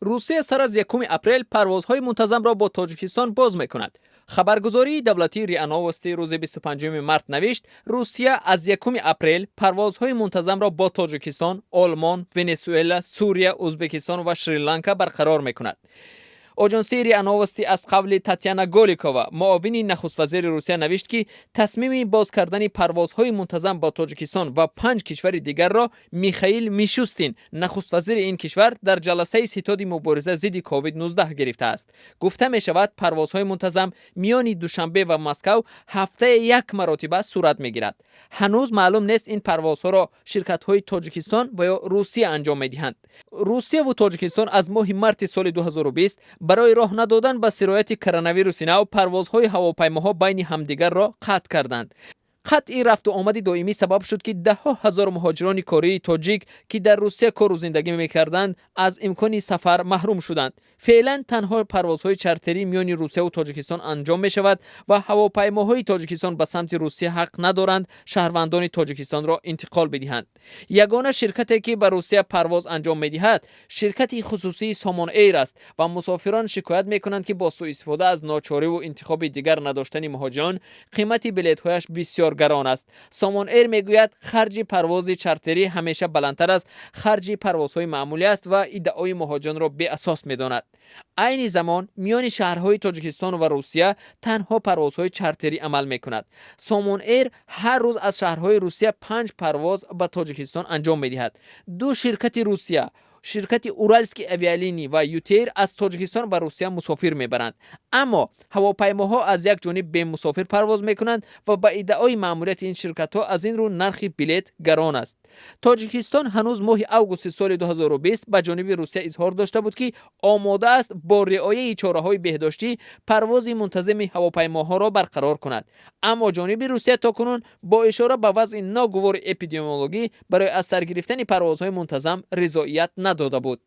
Русия сар аз 1 апрел парвозҳои мунтазамро бо Тоҷикистон боз мекунад. Хабаргузории давлатии РИА Новости рӯзи 25 март навишт, Русия аз 1 апрел парвозҳои мунтазамро бо Тоҷикистон, Олмон, Венесуэла, Сурия, Ӯзбекистон ва Шри-Ланка барқарор мекунад. Оҷонсии РИА Новости аз қавли Татяна Голикова, муовини нахуствазири Русия, навишт, ки тасмими боз кардани парвозҳои мунтазам бо Тоҷикистон ва панҷ кишвари дигарро Михаил Мишустин, нахуствазири ин кишвар, дар ҷаласаи ситоди мубориза зидди COVID-19 гирифтааст. Гуфта мешавад, парвозҳои мунтазам миёни Душанбе ва Москав ҳафтае як маротиба сурат мегирад. Ҳанӯз маълум нест, ин парвозҳоро ширкатҳои Тоҷикистон ва ё Русия анҷом медиҳанд. Русияву Тоҷикистон аз моҳи марти соли 2020 барои роҳ надодан ба сирояти коронавируси нав парвозҳои ҳавопаймоҳо байни ҳамдигарро қатъ карданд. Қатъи рафту омади доимӣ сабаб шуд, ки даҳҳо ҳазор муҳоҷирони кории тоҷик, ки дар Русия кору зиндагӣ мекарданд, аз имкони сафар маҳрум шуданд. Феълан танҳо парвозҳои чартерӣ миёни Русияву Тоҷикистон анҷом мешавад ва ҳавопаймоҳои Тоҷикистон ба самти Русия ҳақ надоранд шаҳрвандони Тоҷикистонро интиқол бидиҳанд. Ягона ширкате, ки ба Русия парвоз анҷом медиҳад, ширкати хусусии Сомон Эйр аст ва мусофирон шикоят мекунанд, ки бо сӯистифода аз ночориву интихоби дигар надоштани муҳоҷирон қимати билетҳояш бисёр гарон аст. Сомон Эйр мегӯяд, харҷи парвози чартерӣ ҳамеша баландтар аз харҷи парвозҳои маъмулӣ аст ва иддаои муҳоҷиронро беасос медонад. Айни замон миёни шаҳрҳои Тоҷикистон ва Русия танҳо парвозҳои чартерӣ амал мекунад. Сомон Эйр ҳар рӯз аз шаҳрҳои Русия панҷ парвоз ба Тоҷикистон анҷом медиҳад. Ду ширкати Русия, ширкати Уральские авиалинии ва ЮТэйр, аз Тоҷикистон ба Русия мусофир мебаранд, аммо ҳавопаймоҳо аз як ҷониб бемусофир парвоз мекунанд ва ба иддаои маъмурияти ин ширкатҳо, аз ин рӯ нархи билет гарон аст. Тоҷикистон ҳанӯз моҳи августи соли 2020 ба ҷониби Русия изҳор дошта буд, ки омода аст бо риояи чораҳои беҳдоштӣ парвози мунтазами ҳавопаймоҳоро барқарор кунад, аммо ҷониби Русия то кунун бо ишора ба вазъи ногувори эпидемиологӣ барои аз сар гирифтани парвозҳои мунтазам ризоият надода буд.